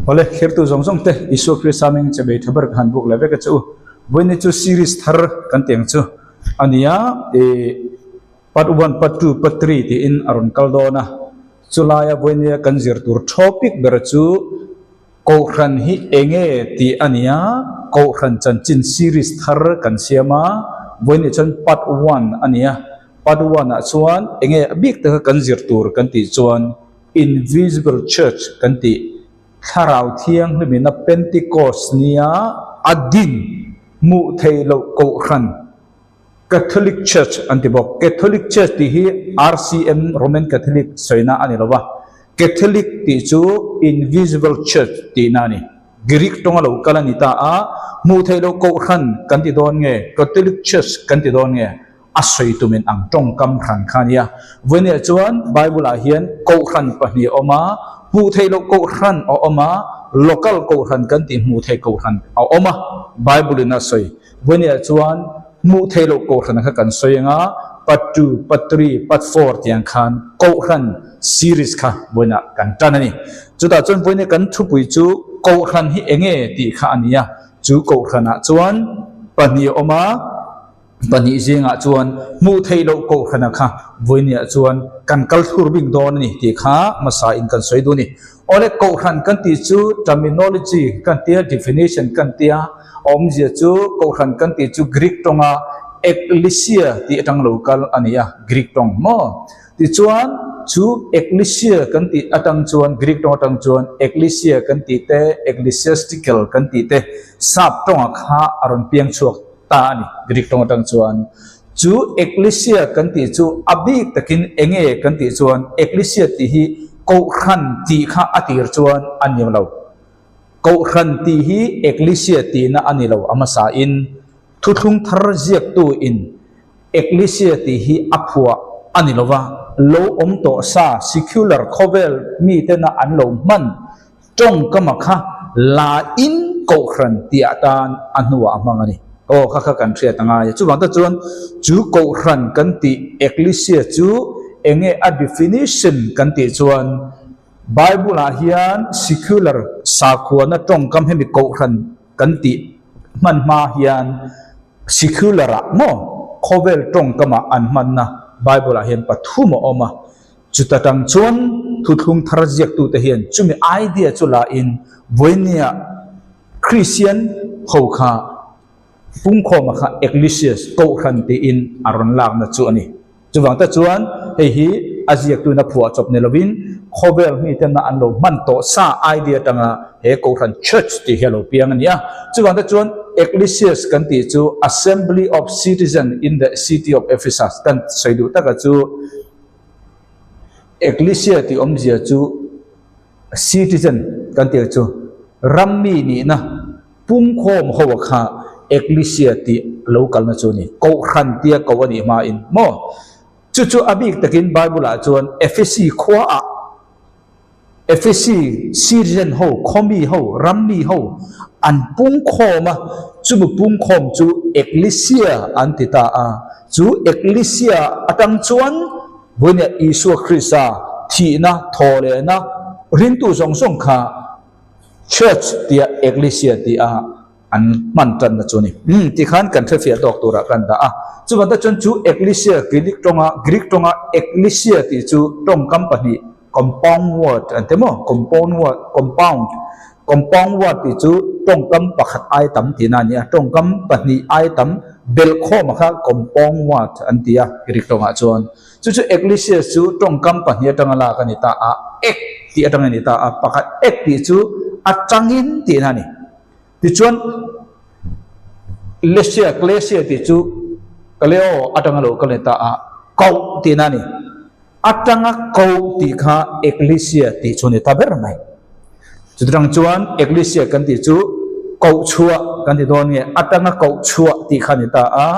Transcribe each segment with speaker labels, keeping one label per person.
Speaker 1: Awle, Khertu zawng zawng te, Isua Krista hming che bei tha ber ka han buk leh vek a che u. Vawiin chu series thar kan tih ang chu a ni a, ih part one, part two, part three tiin a rawn kal dawn a. Chulaia vawiinia kan zir tur topic ber chu Kohhran hi enge tih a ni a, Kohhran chanchin series thar kan siam a, vawiin chuan part one a ni a. Part one ah chuan enge a bik taka kan zir tur kan tih chuan Invisible Church kan tih Thlarau Thianghlimina Pentecost nia a din hmuh theih loh Kohhran, Catholic Church an ti bawk. Catholic Church tih hi RCM, Roman Catholic, sawina a ni lo va, Catholic tih chu Invisible Church tihna a ni. Greek tawnga lo kal a ni ta a, hmuh theih loh Kohhran kan ti dawn nge, Catholic Church kan ti dawn nge? A sawi tumin ang tawngkam hran kha a nia. Vawinia chuan Bible-ah hian kohhran pahnih a awm a, hmuh theih loh kohhran a awm a, local kohhran kan tih hmuh theih kohhran a awm a, Bible-in a sawi. Vawinia chuan hmuh theih loh kohhran kha kan sawi ang a, part two, part three, part four tih ang khan kohhran series kha vawiinah kan tan a ni. Chutah chuan vawinia kan thupui chu kohhran hi eng nge tih kha a ni a, chu kohhranah chuan pahnih a awm a, Pahnih zingah chuan hmuh theih loh kohhrana kha vawinia chuan kan kal thlur bik dawn a ni tih kha hmasa in kan sawi duh a ni. Awle kohhran kan tih chu terminology kan tia, definition kan tia, a awmzia chu kohhran kan tih chu Greek tawnga ekklesia tih atang lo kal a ni a, Greek tawng maw? Tichuan chu ekklesia kan tih atang chuan Greek tawng atang chuan ekklesia kan tih te, ecclesiastical kan tih te sap tawngah kha a rawn piang chhuak ta a ni. Greek tawng atang chuan chu ekklesia kan tih chu a bik takin enge kan tih chuan ekklesia tih hi kohhran tih kha a tir chuan a ni lo. Kohhran tih hi ekklesia tihna a ni lo a hmasa in thuthlung thar ziaktu in ekklesia tih hi a phuah a ni lo va, lo awm tawh sa secular khawvel mitena an lo hman Tawngkama kha la in kohhran tih atan a hnuah a hmang a ni. Aw, kha kha kan hriat a ngai a. Chuvang tak chuan chu kohhran kan tih ekklesia chu eng nge a definition kan tih chuan Bible-ah hian secular sakhuana tawngkam hemi kohhran kan tih hman hma hian secular-ah maw khawvel tawngkamah an hmanna Bible-ah hian pathum a awm a. Chuta tang chuan thuthlung thar ziaktute hian chumi idea chu la in vawinia Kristian ho kha pungkhawma kha Ecclesias, Kohhran tiin a rawn lakna chu a ni. Chuvang te chuan hei hi a ziaktuin a phuah chawp ni lovin khawvel miten an lo hman tawh sa idea atanga he Kohhran Church tih hi a lo piang a ni a. Chuvang te chuan Ecclesias kan tih chu Assembly of Citizen in the City of Ephesus kan sawi duh taka chu Ekklesia tih awmzia chu citizen kan tih chu ram mi nihna pumkhawm ho a kha ekklesia tih lo kalna chu a ni. Kohhran tia ko a nih hmain maw? Chu chu a bik takin Bible ah chuan Ephesi khua ah Ephesi citizen ho, khawmi ho, ram mi ho an pungkhawm a, chumi pungkhawm chu ekklesia an ti ta a. Chu ekklesia atang chuan vawinia Isua Krista thihna, thawhlehna rintu zawng zawng kha church tia ekklesia tia an hman tanna chu a ni. Umm tikhan kan hrefiah tawk turah kan dah a. Chuvang tak chuan chu ekklesia Greek tawnga Greek tawnga ekklesia tih chu tawngkam pahnih compound word an ti maw? Compound word compound compound word tih chu tawngkam pakhat ai tam tihna a ni a. Tawngkam pahnih ai tam belhkhawm a kha compound word an ti a Greek tawngah chuan. Chu chu ekklesia chu tawngkam pahnih atanga lak a ni ta a, ek tih atanga a ni ta a. Pakhat ek tih chu atangin tihna a ni. Tichuan, Lesia, Klesia tih chu Kaleo atanga lo kal ni ta a, koh tihna a ni. Atanga koh tih kha Ekklesia tih chu a ni ta ber mai. Chutang chuan Ekklesia kan tih chu koh chhuah kan ti dawn nge, atanga koh chhuah tih kha a ni ta a,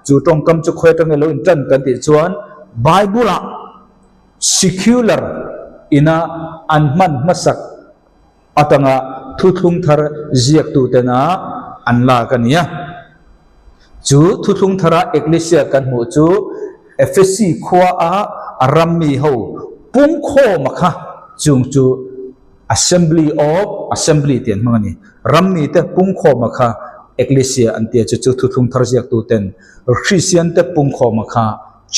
Speaker 1: chu tawngkam chu khawi atanga lo intan kan tih chuan Bible-ah secular ina an hman hmasak Atanga thuthlung thar ziaktutena an lak a ni a. Chu thuthlung thara Ekklesia kan hmuh chu Ephesi khua a a rammi ho pungkhawma kha chung chu Assembly of Assembly tih an hmang a ni. Ram mite pungkhawma kha Ekklesia an tia chu chu thuthlung thar ziaktuten Kristiante pungkhawma kha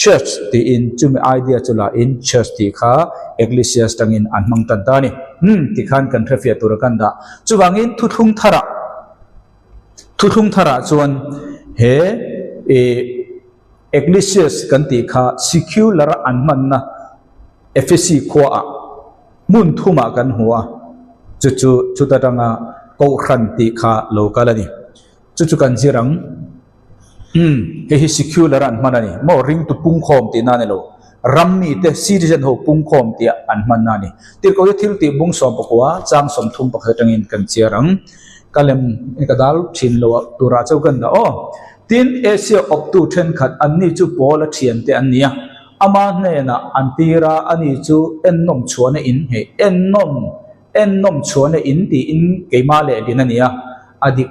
Speaker 1: Church tiin chumi idea chu la in Church tih kha Ekklesias tangin an hmang tan ta a ni. Umm tikhan kan hrefiah tura kan dah. Chuvangin thuthlung tharah thuthlung tharah chuan he ih Ekklesias kan tih kha secular a an hmanna Ephesi khuaah hmun thumah kan hmu a, chu chu chuta tanga Kohhran tih kha lo kal a ni. Chu chu kan zir ang. Umm, hei hi secular a an hman a ni. Maw ringtu pungkhawm tihna a ni lo. Ram mite, citizen ho pungkhawm tih an hmanna a ni. Tirhkoh hi thil tih bung sawm pakua, chang 30 pakhat atangin kan chiar ang. Ka lem ka dal thin lo a turah chauh kan dah aw. Tin, Asia awptu thenkhat anni chu Paula thiante an ni a. Ama hnenah an tir a, ani chu ennawm chhuahna in hei ennawm ennawm chhuahna in tiin keimah lehlin a ni a, a dik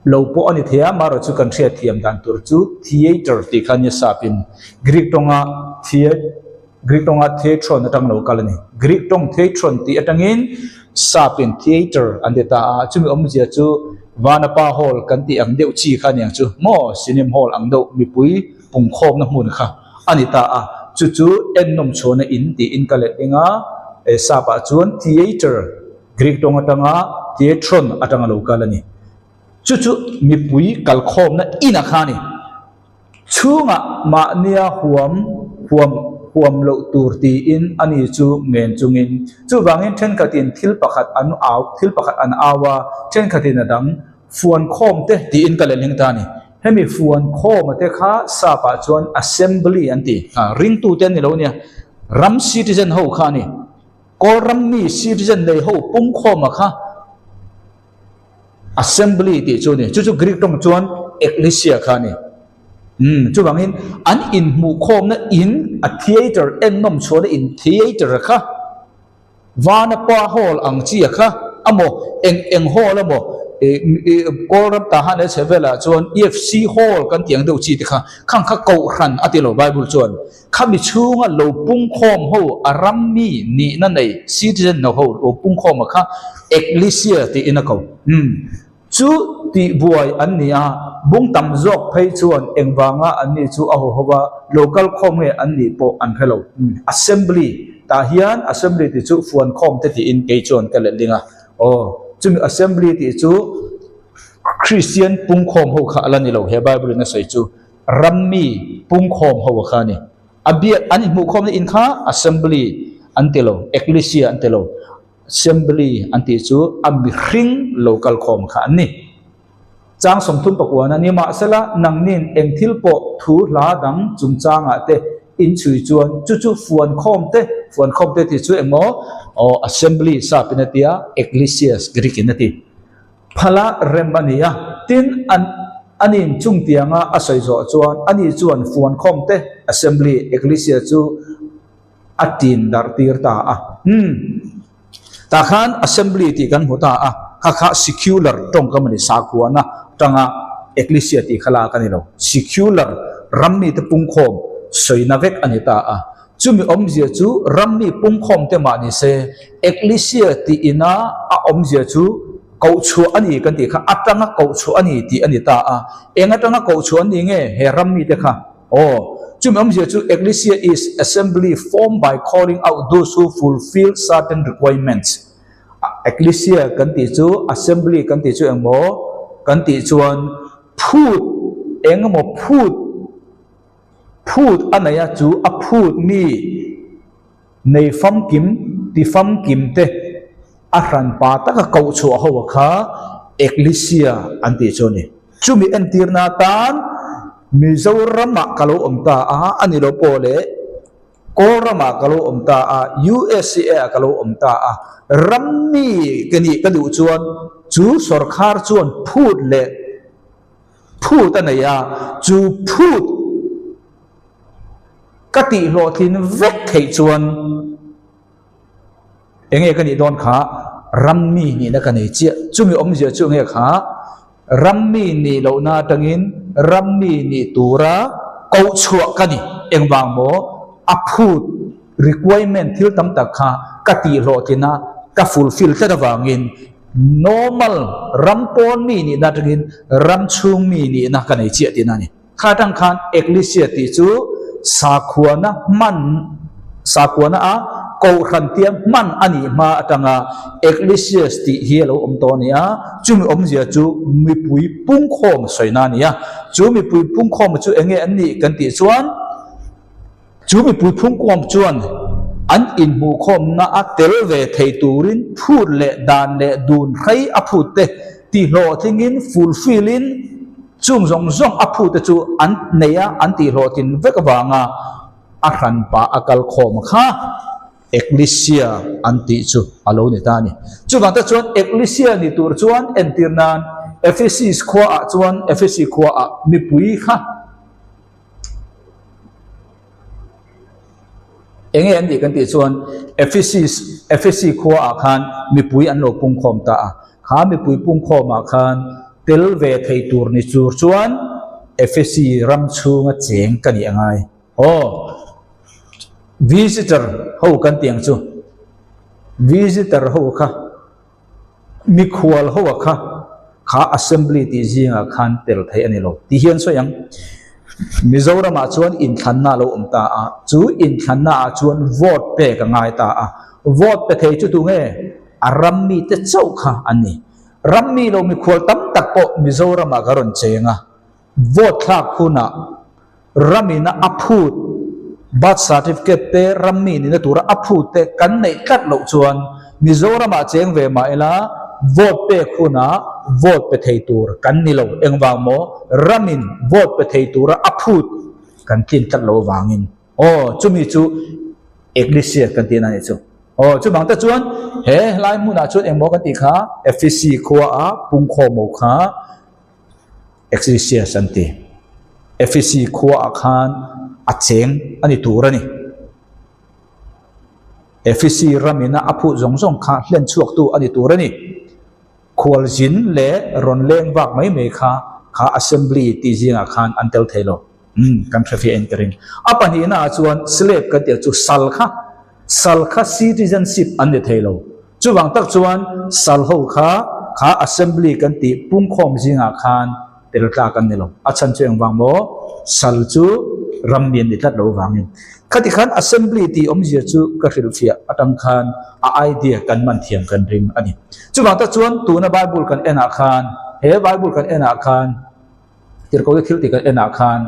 Speaker 1: lo pawh a ni thei a, amaherawh chu kan hriatthiam dan tur chu theatre tih kha nia sapin Greek tawnga thea Greek tawnga theatron atang lo kal a ni. Greek tawng theatron tih atangin sapin theatre an ti ta a, chumi awmzia chu Vanapa Hall kan tih ang deuh chi kha aniang chu maw cinema hall ang deuh mipui pungkhawmna hmun kha a ni ta a, chu chu ennawm chhuahna in tiin ka let ding a, sapah chuan theatre Greek tawng atanga theatron atanga lo kal a ni. Chu chu mipui kalkhawmna inah kha a ni. Chhungah mahnia huam huam huam loh tur tiin ani chu ngen chungin chuvangin thenkhatin thil pakhat an au thil pakhat an au a, thenkhatin a dang fuan khawm te tiin ka lehling ta a ni. Hemi fuan khawma te kha sapah chuan assembly an ti. Ringtute an ni lo nia, ram citizen ho kha a ni. Kawl ram mi citizen nei ho pumkhawma kha assembly tih chu a ni. Chu chu Greek tawng chuan ekklesia kha a ni. Umm chuvangin an inhmuhkhawmna in a theatre ennawm chhuahna in theatre kha Vanapa hall ang chi a kha amaw eng eng hall amaw ih Kawl ram tah han e chhe velah chuan EFC hall kan tih ang deuh chi te kha khang kha kohhran a ti lo Bible chuan. Khami chhunga lo pungkhawm ho a ram mi nihna nei citizen no ho lo pungkhawm a kha Ekklesia tiin a ko. Umm. Chu tih buai an ni a, bung tam zawk phei chuan engvanga an ni chu a haw ho va lo kal khawm nge an nih pawh an hre lo. Umm. Assembly tah hian assembly tih chu fuan khawm te tiin kei chuan ka letling a. Aw. Chumi assembly tih chu Kristian pungkhawm ho kha a la ni lo he Bible in a sawi chu. Rammi pungkhawm ho a kha a ni. A biak an inhmuhkhawmna in kha assembly an ti lo, ekklesia an ti lo. Assembly an tih chu a mihring lo kalkhawm kha an ni. Chang 30 pakuan a ni. Mahsela, nangnin eng thil pawh thu hla dang chungchangah te in chhui chuan chu chu fuankhawm te, fuankhawm te tih chu engmaw? Aw, assembly sapin a ti a, ekklesias Greek in a ti. Phala rem a ni a, tin an anin chungtianga a sawi zawh chuan ani chuan fuankhawm te assembly ekklesia chu a tin darh tir ta a. Umm. Tah khan assembly tih kan hmu ta a, kha kha secular tawngkam a ni, sakhuana tanga ekklesia tih kha lak a ni lo. Secular rammite pungkhawm sawina vek a ni ta a. Chumi awmzia chu rammi pungkhawm te mah ni se, Ekklesia tih ina a awmzia chu kohchhuah a ni kan tih kha atanga kohchhuah a ni tih a ni ta a. Eng atanga kohchhuah an ni nge he rammi te kha? Aw, chumi awmzia chu Ekklesia is assembly formed by calling out those who fulfill certain requirements. Ekklesia kan tih chu assembly kan tih chu engmaw kan tih chuan phut engemaw phut Phut a nei a, chu a phut mi nei famkim ti famkim te a hranpa taka koh chhuah ho a kha Ekklesia an tih chu a ni. Chumi entirna atan Mizoramah ka lo awm ta a, a ni lo pawh leh Kawlramah ka lo awm ta a, USA ah ka lo awm ta a, ram mi ka nih ka duh chuan chu sawrkhar chuan phut leh Phut a nei a, chu phut ka tihhlawhtlin vek theih chuan eng nge ka nih dawn kha rammi nihna ka nei chiah. Chumi awmzia chu eng nge kha rammi nih lohna atangin rammi nih tura kohchhuah ka ni. Engvang maw? A phut requirement thil tam tak kha. ka tihhlawhtlin a, ka fulfill tlat avangin normal ram pawn mi nihna atangin ram chhung mi nihna ka nei chiah tihna a ni. Kha atang khan Ekklesia tih chu sakhuana hman sakhuana a kohhran tia hman a nih hma atanga Ekklesias tih hi a lo awm tawh a ni a, chumi awmzia chu mipui pungkhawm sawina a ni a. Chu mipui pungkhawm chu enge an nih kan tih chuan chu mipui phungkhawm chuan an inhmuhkhawmna a tel ve thei turin phut leh dan leh dun hrei a phut te tihlawhtlingin fulfill in chung zawng zawng a phut te chu an nei a, an tihhlawhtlin vek avanga a hranpa a kal khawm kha Ekklesia an tih chu a lo ni ta a ni. Chuvang te chuan Ekklesia ni tur chuan entir nan Ephesis khuaah chuan Ephesi khuaah mipui kha Eng nge an tih kan tih chuan Ephesus, Ephesi khuaah khan mipui an lo pungkhawm ta a. Kha mipui pungkhawmah khan tel ve thei tur ni tur chuan Ephesi ram chhunga cheng ka nih a ngai. Aw, visitor ho kan tih ang chu. Visitor ho kha. Mikhual ho a kha kha assembly tih zingah khan tel theih a ni lo tih hian sawi ang. Mizoramah chuan inthlanna a lo awm ta a, chu inthlanna ah chuan vote pek a ngai ta a, vote pe thei chu tunge? A ram mite chauh kha an ni. Ram mi lo mikhual tam tak pawh Mizoramah ka rawn cheng a, vote thlak hunah Ramina a phut, birth certificate te rammi nihna tura a phut te kan neih tlat loh chuan Mizoramah cheng ve mah ila vote pek hunah vote pe thei tur kan ni lo. Engvang maw? Ramin vote pe thei tura a phut kan tlin tlat loh avangin. Aw, chumi chu Ecclesia kan tihna a nih chu. Aw, chuvang te chuan he lai hmunah chuan engmaw kan tih kha Ephesi khua a pungkhawm ho kha Ecclesias an ti. Ephesi khuaah khan a cheng a ni tur a ni. Ephesi ramina a phut zawng zawng kha hlen chhuaktu a ni tur a ni. Khualzin leh rawn leng vak mai mai kha kha assembly tih zingah khan an tel thei lo. Umm, kan hre fiah in ka ring. A pahnihnaah chuan slave kan tih chu sal kha, sal kha citizenship an ni thei lo. Chuvang tak chuan sal ho kha kha assembly kan tih pungkhawm zingah khan tel tlak an ni lo. A chhan chu engvang maw? Sal chu ram mi an ni tlat lo vangin. Khati khan assembly tih awmzia chu ka hrilhfiah atang khan a idea kan man thiam kan ring a ni. Chuvang tak chuan tuna Bible kan enah khan, he Bible kan enah khan, Tirhkohte thil tih kan enah khan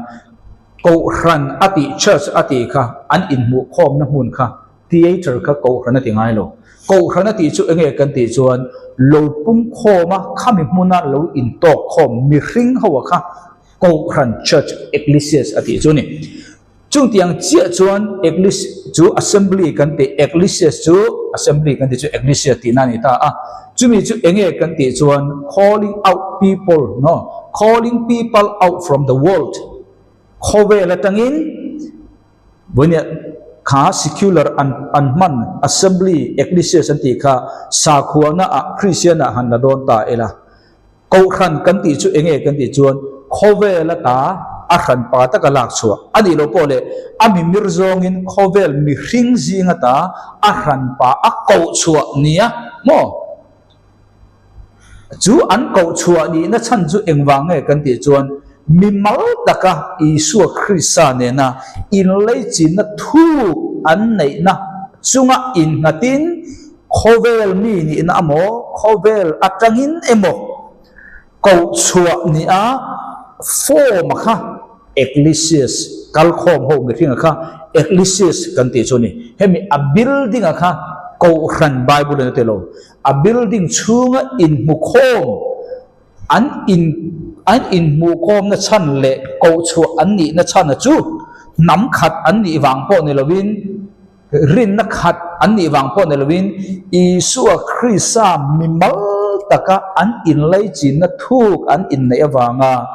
Speaker 1: Kohhran a tih church a tih kha an inhmuhkhawmna hmun kha theatre kha Kohhran a ti ngai lo. Kohhran a tih chu enge kan tih chuan lo pumkhawma khami hmuna lo intawkkhawm mihring ho a kha Kohhran church ecclesias a tih chu a ni. Chungtiang chiah chuan Eklis chu Assembly kan tih, Ecclesias chu Assembly kan tih chu Ecclesia tihna a ni ta a. Chumi chu enge kan tih chuan calling out people, no, calling people out from the world, khawvel atangin vawinia kha secular an an hman Assembly, Ecclesias an tih kha sakhuana ah Christian ah han la dawn ta ila. Kohhran kan tih chu enge kan tih chuan khawvel ata a hran pa taka lak chhuah a nih loh pawh leh a mimir zawngin khawvel mihring zing ata a hran pa a koh chhuah nia maw? Chu an koh chhuah nihna chhan chu engvang nge kan tih chuan mimal taka Isua Krista nena inleichinna thuk an neihna chunga innghatin Khawvel mi nihna emaw, khawvel atangin emaw koh chhuah nia form a kha Ecclesias, kalkhawm ho mihring a kha Ecclesias kan tih chu a ni. Hemi a building a kha Kohhran Bible in a ti lo. A building chhunga inhmukhawm an in an inhmuhkhawmna chhan leh koh chhuah an nihna chhan a chu hnam khat an nih vang pawh ni lovin, Rinna khat an nih vang pawh ni lovin Isua Krista mimal taka an inlaichinna thuk an inneih avanga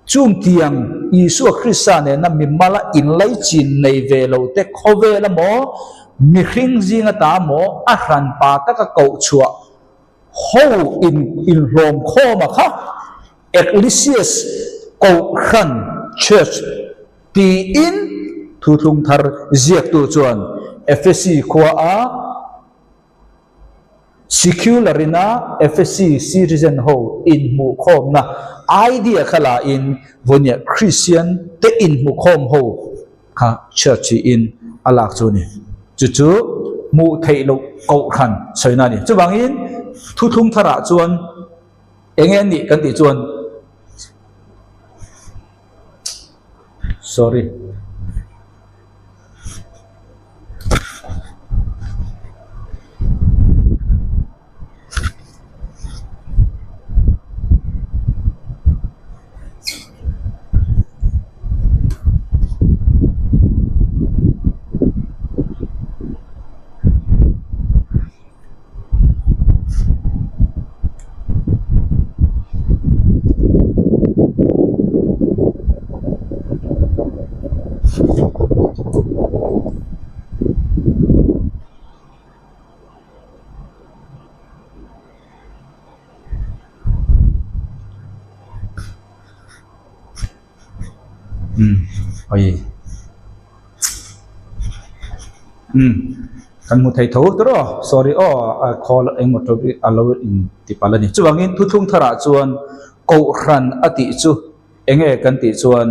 Speaker 1: chung tiang Isua Krista nena mimala inlaichin nei ve lo te khawvel emaw mihring zing ata emaw a hranpa taka koh chhuah ho in inhlawm khawm a kha Ecclesias Kohhran Church Tiin Thuthlung Thar ziaktu chuan Ephesi khuaa Secular ina Ephesi citizen ho inhmuhkhawmna idea kha la in vawinia Christian te inhmukhawm ho kha church in a lak chu a ni. Chu chu hmuh theih loh kohhran sawina a ni. Chuvangin thuthlung tharah chuan eng nge nih kan tih chuan sorry. Umm oi umm kan hmu thei tho tur aw sorry aw a khawl engmaw topic a lo in ti palh a ni chuvangin thuthlung tharah chuan kohhran a tih chu Enge kan tih chuan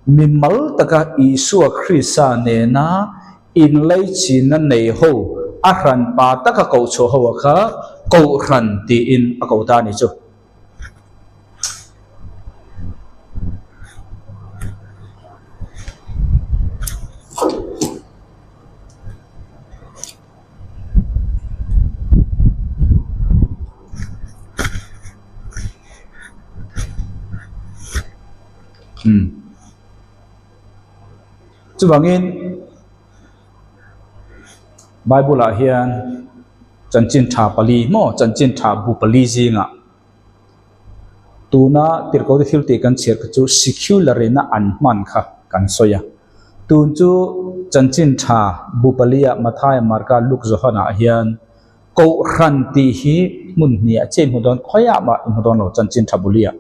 Speaker 1: mimal taka Isua Krista nena inlaichinna nei ho a hran pa taka koh chhuah ho a kha Kohhran tiin a ko ta a ni chu. Chuvangin Bible ah hian chanchin tha pali maw chanchin tha bu pali zingah tuna tirhkohte thil tih kan chhiar kha chu secular ina an hman kha kan sawi a tun chu chanchin tha bu pali ah Mathaia Marka Luke Johana ah hian. Kohhran tih hi hmun hnih ah chiah i hmu dawn, khawiah mah i hmu dawn lo, chanchin tha buliah.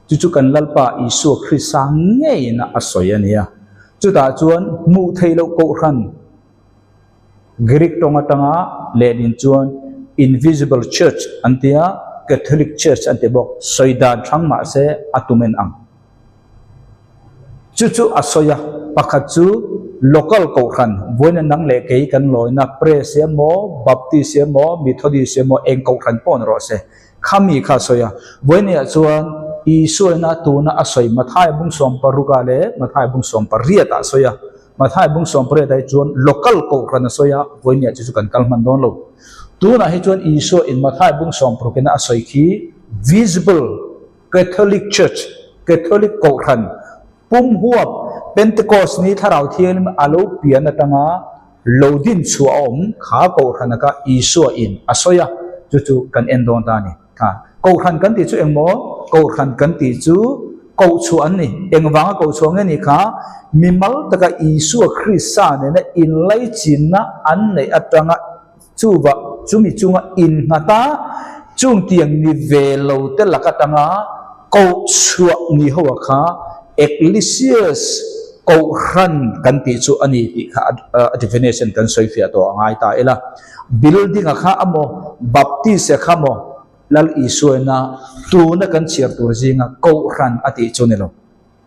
Speaker 1: Chu chu kan Lalpa Isua Krista ngeiin a sawi a nia. Chutah chuan hmuh theih loh Kohhran, Greek tawng atanga lehlin chuan Invisible Church an ti a, Catholic Church an ti bawk, sawi dan hrang mah se a tum en ang. Chu chu a sawi a, pakhat chu local kohhran, vawiina nang leh kei kan lawina Press emaw, Baptist emaw, Methodist emaw eng kohhran pawh ni rawh se, khami kha a sawi a. Vawiiniah chuan Isuaina tuna a sawi Mathaia bung 16 ah leh Mathaia bung 18 ah a sawi a. Mathaia bung 18 ah hi chuan local kohhran a sawi a, vawiiniah chu chu kan kal hman dawn lo. Tunah hi chuan Isua in Mathaia bung 16 ina a sawi khi visible Catholic Church, Catholic Kohhran, pum huap Pentecost ni Thlarau Thianghlim a lo pian atanga lo din chhuah a awm kha Kohhran aka Isua in a sawi a, chu chu kan en dawn ta a ni. Kha Kohhran kan tih chu engmaw? Kohhran kan tih chu kohchhuah an ni. Engvanga kohchhuah nge ni kha? Mimal taka Isua Krista nena inlaichinna an neih atanga Chuvah, chumi chunga innghat a, chung tiang ni ve lo te lak atanga kohchhuah ni ho a kha Ecclesias Kohhran kan tih chu a ni tih kha a definition kan sawi fiah tawh a ngai ta ila. Building a kha amaw, Baptist a kha maw, Lal Isuaina tuna kan chhiar tur zinga Kohhran a tih chu ni lo.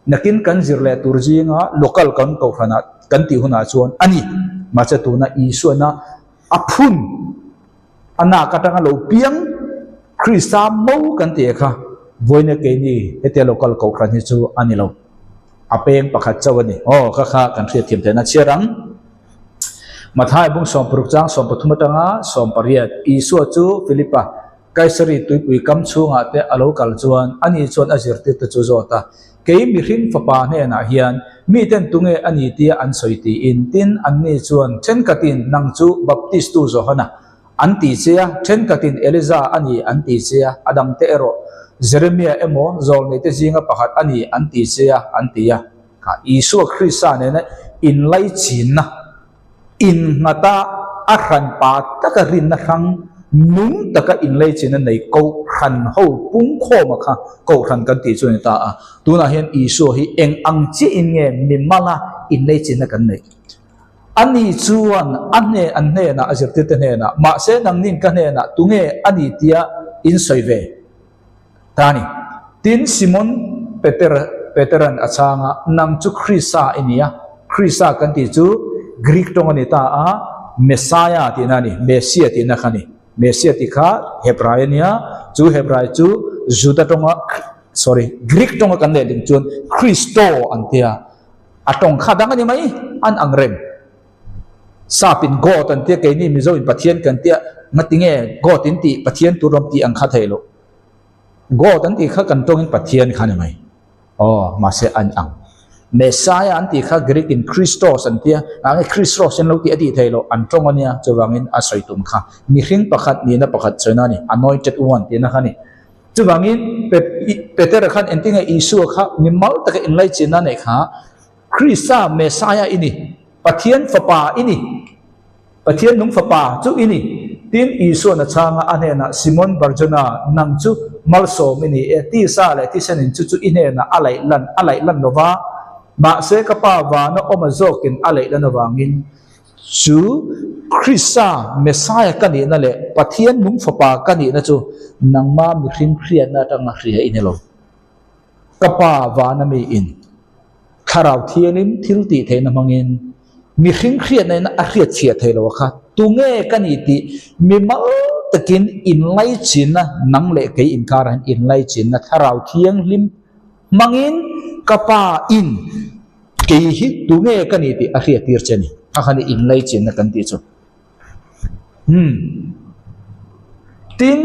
Speaker 1: Nakin kan zir leh tur zinga local kan kohhranah kan tih hunah chuan a ni. Mahse tuna Isuana a phun a nak atanga lo piang Krista mo kan tih kha vawiina keini hetia local kohhran hi chu a ni lo. A peng pakhat chauh a ni. Aw kha kha kan hriatthiam theihna chhiar ang. Matthai bung 60 chang 13 atanga 18 Isua chu Philipa Kaisari tuipui kam chhungah te a lo kal chuan ani chuan a zirtirte chu zawt a, Kei mihring fapa hnenah hian miten tunge a ni tia an sawi tiin, tin anni chuan thenkhatin nang chu Baptistu Johana an ti che a, thenkhatin Eliza a ni an ti che a, a dangte erawh Jeremia emaw zawlneite zinga pakhat a ni an ti che a, an ti a. Kha Isua Krista nena inlaichinna. Innghata a hranpa taka rinna hrang nung taka inleichin a nei Kohhran ho pungkhawma kha Kohhran kan tih chu a ni ta a. Tunah hian Isua hi eng ang chiahin nge mimala inleichinna kan neih? Ani chuan a hne an hnenah a zirtirte hnenah, Mahse nangnin ka hnenah tunge a ni tia in sawi ve ta a ni. Tin, Simon Peter Petera'n a chhang a, Nang chu Krista i ni a. Krista kan tih chu Greek tawng a ni ta a, Messiah tihna a ni, Messia tihna kha a ni. Messia tih kha Hebrai a nia, chu Hebrai chu Juda tawnga, sorry, Greek tawnga kan lehling chuan Christo an tia. A tawng kha dang a ni mai, an ang reng. Sap in God an tia, keini Mizo in Pathian kan tia, ngati nge God in tih Pathian tur rawm tih ang kha thei loh. God an tih kha kan tawngin Pathian kha a ni mai. Aw, mahse an ang. Messiah an tih kha Greek in Christos an tia, ngah nge Christos in lo tih a tih thei loh, an tawng a nia, chuvangin a sawi tum kha. Mihring pakhat nihna pakhat sawina a ni, anointed one tihna kha a ni. Chuvangin, Petera khan engtinge Isua kha mimal taka inlaichinna a neih kha, Krista, Messiah i ni, Pathian Fapa i ni, Pathian nung Fapa chu i ni. Tin, Isua'n a chhang a, a hnenah, Simon Barjona, nang chu malsawm i ni e, tisa leh thisenin chu chu i hnenah a laih lan, a laih lan lo va, mahse ka Pa vana awm a zawkin a laih lan avangin, Chu Krista, Messiah ka nihna leh Pathian nung Fapa ka nihna chu nangma mihring hriatna atanga hria i ni lo. Ka Pa vana mi in Thlarau Thiangin thil tih theihna hmangin mihring hriatna in a hriat chhiah thei lo a kha tunge ka ni tih mimal takin inlaichinna nang leh kei inkarah hian inlaichinna Thlarau Thianghlim hmangin ka Pa in Kei hi tunge ka ni tih a hriat tir che a ni. A khan i inlaichinna kan tih chu. Umm. Tin,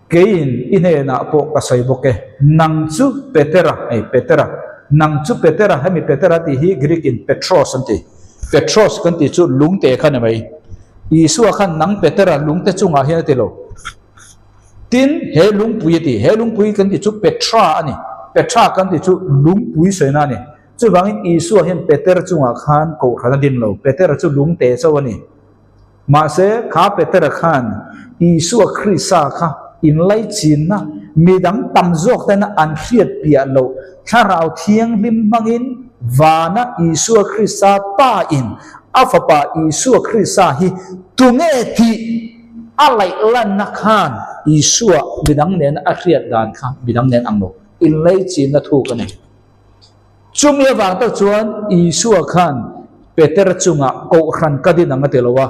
Speaker 1: keiin i hnenah pawh ka sawi bawk e, nang chu Petera, hei Petera, nang chu Petera, hemi Petera tih hi Greek in Petros an ti. Petros kan tih chu lungte kha ni mai. Isua khan nang Petera lungte chungah hian a ti lo. Tin, he lungpui a ti. He lungpui kan tih chu Petra a ni. Petra kan tih chu lungpui sawina a ni. Chuvangin Isua hian Peter chungah khan kohhran a din lo. Petera chu lungte chauh a ni. Mahse, kha Petera khan Isua Krista kha inlaichinna midang tam zawk tena an hriat piah loh Thlarau Thianghlim hmangin vana Isua Krista Pa in a Fapa Isua Krista hi tunge tih A laih lanna khan Isua midang nena a hriat dan kha midang nen ang lo, inlaichinna thuk a ni. Chumi avang tak chuan Isua khan Petera chungah kohhran ka din ang a ti lo a,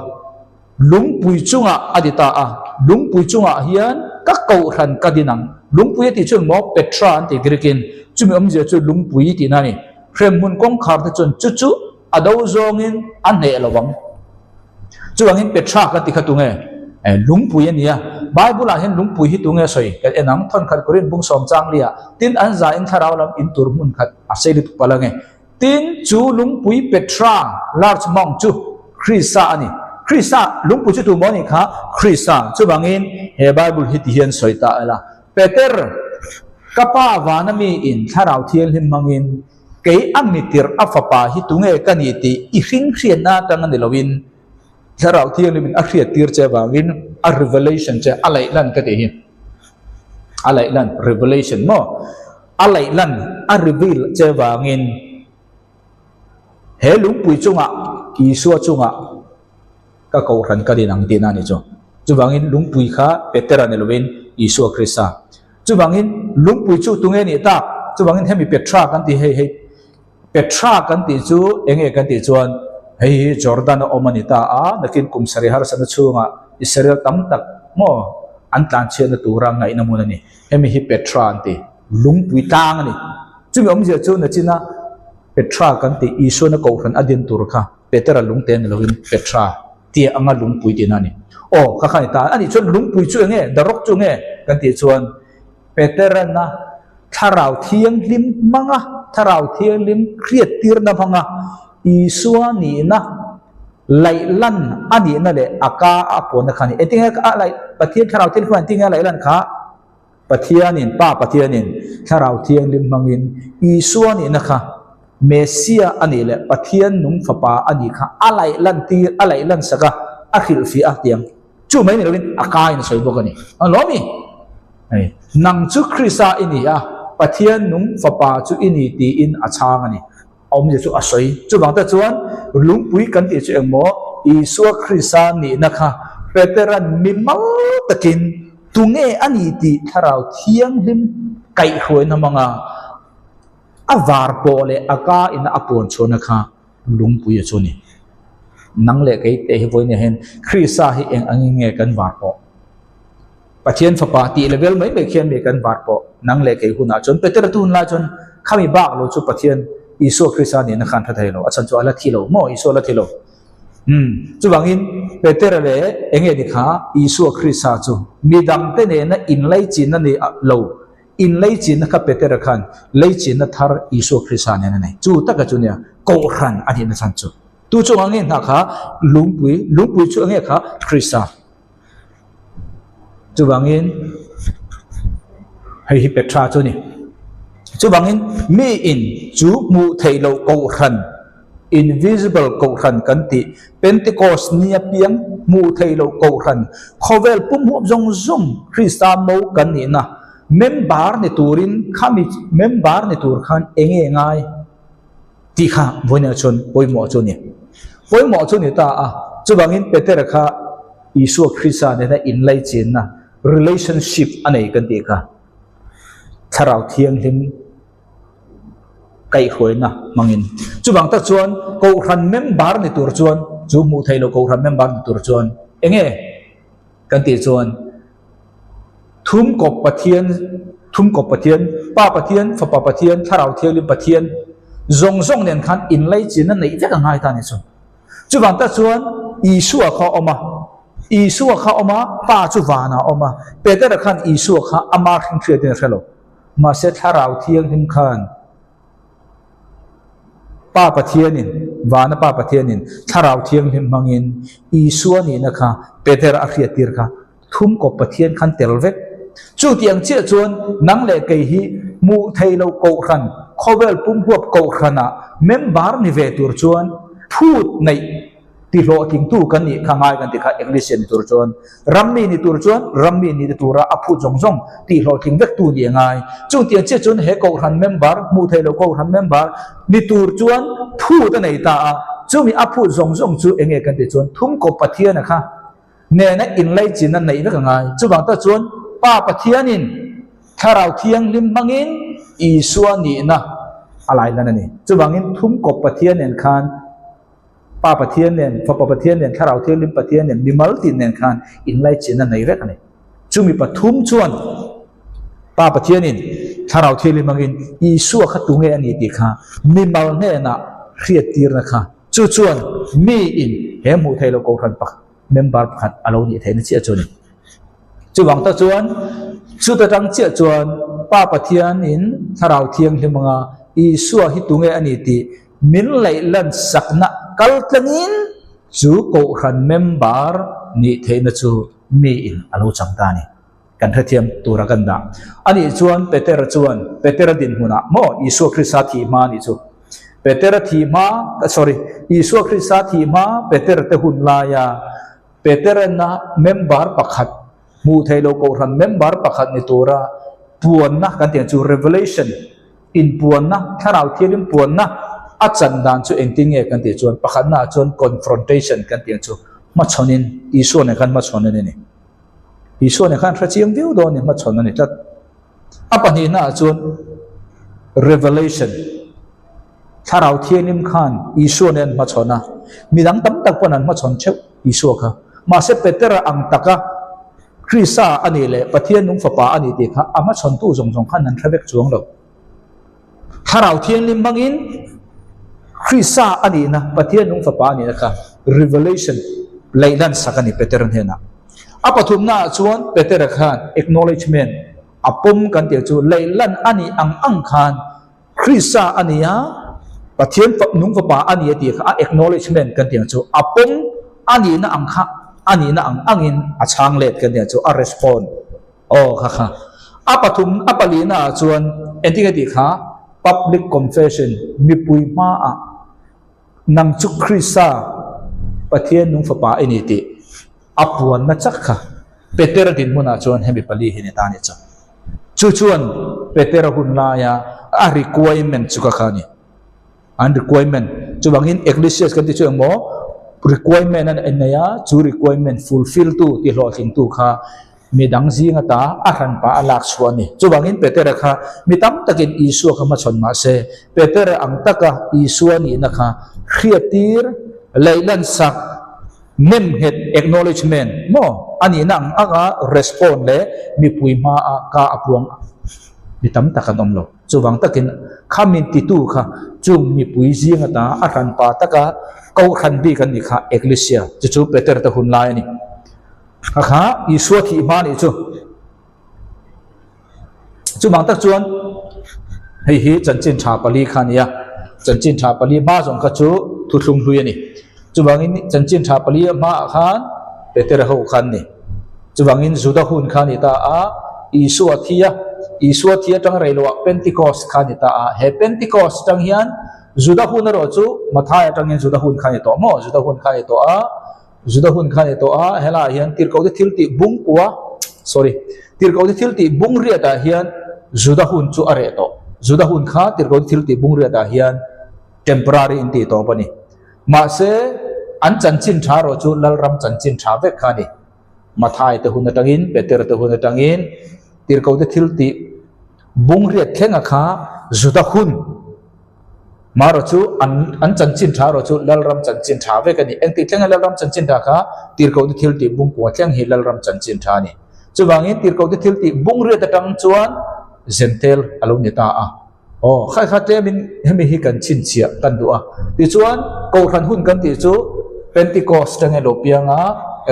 Speaker 1: lungpui chungah a ti ta a, lungpui chungah hian ka kohhran ka din ang. Lungpui a tih chuan maw Petra an ti Greek-in, chumi awmzia chu lungpui tihna a ni. Hremhmun kawngkhar te chuan chu chu a do zawngin a hneh lo ang. Chuvangin Petra kan ti kha tunge? Eh, lungpui a nia. Bible ah hian lungpui hi tunge sawi? Kan en ang, Thawnkhat Korin bung sawm chang lia, tin an za in thlarau lam in tur hmun khat a sei lutuk palh ange. Tin, chu lungpui Petra, large mount, chu Krista a ni. Krista, lungpui chu tu maw nih kha? Krista. Chuvangin he Bible hi ti hian sawi ta ila, Peter, ka pa vana mi in thlarau thianghlim hmangin Kei a mitirh a fapa hi tunge ka ni tih i hring hriatna atang a ni loin Thlarau Thianghlimin a hriattir che avangin a revelation che a laih lan ka tih hi. A laih lan, revelation maw? A laih lan, a reveal che avangin he lungpui chungah Isua chungah ka kohhran ka din ang tihna a ni chu. Chuvangin lungpui kha Petera ni loin Isua Krista. Chuvangin lungpui chu tunge nih tak? Chuvangin hemi Petra kan tih hei hei Petra kan tih chu enge kan tih chuan hei hi Jordan a awm a ni ta a, nakin kum sarih harsatna chhungah Israel tam tak maw an tlanchhiatna tura ngaihna hmun a ni. Hemi hi Petra an ti. Lungpui tlang a ni. Chumi awmzia chu nachina Petra kan tih Isuana kohhran a din tur kha Petera lungte ni lovin Petra tia anga lungpui tihna a ni. Aw, kha kha ni ta. Anih chuan lungpui chu enge, the rock chu enge kan tih chuan Peterana Thlarau Thianghlim hmanga, Thlarau Thianghlim hriattirna hmanga Isua nihna laih lan a nihna leh a ka a puanna kha a ni. Engtinge a laih, Pathian Thlarau Thianghlim khan engtinge a laih lan kha? Pathianin, Pa Pathianin Thlarau Thianghlim hmangin Isua nihna kha Messia a nih leh Pathian nung Fapa a nih kha a laih lan tir, a laih lan sak a, a hrilhfiah a tiang. Chu mai ni lovin a kaiin a sawi bawk a ni. A lawm i? Hei, nang chu Krista i ni a, Pathian nung Fapa chu i ni tiin a chhang a ni. A awmzia chu a sawi. Chuvang te chuan lungpui kan tih chu engmaw Isua Krista nihna kha Petera'n mimal takin tunge a ni tih Thlarau Thianghlim kaihhruaina hmanga a var pawh leh a ka ina a puan chhuahna kha lungpui a chu a ni. Nang leh kei teh hi vawiin ah hian Krista hi eng angin nge kan var pawh? Pathian Fapa tih level mai mai khian mi kan var pawh nang leh kei hunah chuan Petera tun lai chuan khami bak lo chu Pathian Isua Krista nihna khan tha thei lo, a chhan chu a la thi lo maw Isua la thi lo. Umm chuvangin Petera leh enge ni kha Isua Krista chu midangte nena inlaichinna ni lo, inlaichinna kha Petera khan laichinna thar Isua Krista nen a nei. Chu taka chu nia Kohhran a nihna chhan chu. Tu chu anga nge hna kha lungpui, lungpui chu enge kha Krista. Chuvangin hei hi Petra chu a ni. Chuvangin mi in chu hmuh theih loh kohhran, invisible kohhran kan tih, Pentecost ni apiang hmuh theih loh kohhran, khawvel pum huap zawng zawng Krista mo kan nihna member ni turin khami member ni tur khan eng nge ngai? Tih kha vawiinah chuan pawimawh chu a ni. Pawimawh chu a ni ta a, chuvangin Petera kha Isua Krista nena inlaichinna, relationship, a nei kan tih kha Thlarau Thianghlim kaihhruaina hmangin. Chuvang tak chuan Kohhran member ni tur chuan, chu hmuh theih loh Kohhran member ni tur chuan enge kan tih chuan, Thumkawp Pathian, Thumkawp Pathian, Pa Pathian, Fapa Pathian, Thlarau Thianghlim Pathian zawng zawng nen khan inlaichinna neih vek a ngai ta a ni chu. Chuvang tak chuan Isua kha a awm a, Isua kha a awm a, Pa chu vanah a awm a, Petera khan Isua kha ama hringhriatin a hre lo. Mahse Thlarau Thianghlim khan Pa Pathianin, Vana Pa Pathianin Thlarau Thianghlim hmangin Isua nihna kha Petera a hriattir kha Thumkawp Pathian khan tel vek. Chutiang chiah chuan nang leh kei hi hmuh thei lo kohhran, khawvel pumhuap kohhranah member ni ve tur chuan phut neih ti hlawhtlingtu kan nih kha ngai kan ti kha English ni tur chuan rammi ni tur chuan rammi ni tura a phut zawng zawng ti hlawhtling vektu ni a ngai. Chutiang chiah chuan he kohhran member, hmuh thei lo kohhran member ni tur chuan phut a nei ta a, chumi a phut zawng zawng chu enge kan tih chuan Thumkawp Pathiana kha nena inlaichinna neih vek a ngai. Chuvang tak chuan Pa Pathianin Thlarau Thianghlim hmangin Isua nihna a lailan a ni. Chuvangin Thumkawp Pathian nen khan Pa Pathian nen, Fapa Pathian nen, Thlarau Thianghlim Pathian nen, mimal tin nen khan inlaichinna nei vek a ni. Chumi pathum chuan Pa Pathianin Thlarau Thianghlim hmangin Isua kha tunge a ni tih kha mimal hnenah hriattirna kha Chu chuan miin he hmuh theih loh kohhran pakhat member pakhat a lo nih theihna chiah chu a ni. Chuvang tak chuan chuta tang chiah chuan Pa Pathianin Thlarau Thianghlim anga Isua hi tunge a ni tih min laih lan sakna kal tlangin chu kohhran member nih theihna chu miin a lo chang ta a ni. Kan hrethiam tura kan dah. Anih chuan Petera chuan Petera dinhmunah maw Isua Krista thih hma anih chu. Petera thih hma, sorry, Isua Krista thih hma Petera te hun laia Peterana member pakhat, hmuh theih loh kohhran member pakhat ni tura puanna kan tih ang chu revelation, inpuanna, thlarau thialim puanna a chan dan chu engtin nge kan tih chuan pakhatnaah chuan confrontation kan tih ang chu hmachhawnin Isua nen khan hmachhawn a ni. Isua nen khan hre chiang viau dawn ni hmachhawn a ni tlat. A pahnihna ah chuan Revelation, Thlarau Thianghlim khan Isua nen an hmachhawn a, midang tam tak pawn an hmachhawn theuh Isua kha. Mahse Petera ang taka Krista a nih leh Pathian nung fapa a ni tih kha a hmachhawntu zawng zawng khan an hre vek chuang lo. Thlarau Thianghlim hmangin Krista a nihna, Pathian nung fapa a nihna kha revelation, laihlan sak a ni Petera hnenah. A pathumnaah chuan Petera khan acknowledgement, a pawm kan tih chu laihlan a nih ang ang khan Krista a ni a, Pathian nung fapa a ni a tih kha a acknowledgement kan tih ang chu a pawm a nihna ang kha a nihna ang angin a chhang let kan tih ang chu a respond. Aw kha kha. A pathum a palihna ah chuan engtin nge tih kha public confession mipui hma ah nang chu Krista Pathian nung fapa i ni tih a puanna chak kha Petera dinhmun ah chuan hemi pali hi ni ta ni chu. Chu chuan Petera hun laia a requirement chu kha kha a ni. An requirement. Chuvangin Ecclesias kan tih chu engmaw requirement an nei a, chu requirement fulfill tu ti hlawhtling tu kha midang zing ata a hran pah a lak chhuah a ni. Chuvangin Petera kha mi tam takin Isua kha hmachhawn mah se, Petera ang taka Isua nihna kha hriattir, leihlansak, nemnghet, acknowledgement, maw a nihna ang anga respond leh mipui hmaah ka a puang mi tam tak an awm lo. Chuvang takin kha min titu kha chung mipui zing ata a hranpa taka kohhran bik an nih kha Ecclesia chu chu Peter te hun lai a ni. Kha kha Isua thih hma nih chu. Chuvang tak chuan hei hi chanchin tha pali kha a ni a, chanchin tha pali hma zawng kha chu thuthlung hlui a ni. Chuvangin chanchin tha pali hmaah khan Peter ho kha an ni. Chuvangin Juda hun kha a ni ta a, Isua thi a, Isua thi atang rei loah Pentecost kha a ni ta a. He Pentecost atang hian Juda hun erawh chu Mathai atangin Juda hun kha a ni tawh maw? Juda hun kha a ni tawh a, Juda hun kha a ni tawh a, helaiah hian tirhkohte thil tih bung kua, sorry, tirhkohte thil tih bung riatah hian Juda hun chu a reh tawh. Juda hun kha tirhkohte thil tih bung riatah hian temporary in tih tawp a ni. Mahse, an chanchin tha erawh chu Lalram chanchin tha vek kha a ni. Mathai te hun atangin, Peter te hun atangin, tirhkohte thil tih bung riat thlenga kha Juda hun marawh chu an an chanchin tha erawh chu Lalram chanchin tha vek a ni. Engtik thlenga Lalram chanchin tha kha tirhkohte thil tih bung kua thleng hi Lalram chanchin tha a ni. Chuvangin tirhkohte thil tih bung riat atang chuan Zentel a lo ni ta a. Aw, khai kha tlemin hemi hi kan chhinchhiah kan duh a. Tichuan, Kohhran hun kan tih chu Pentecost atangin lo piang a,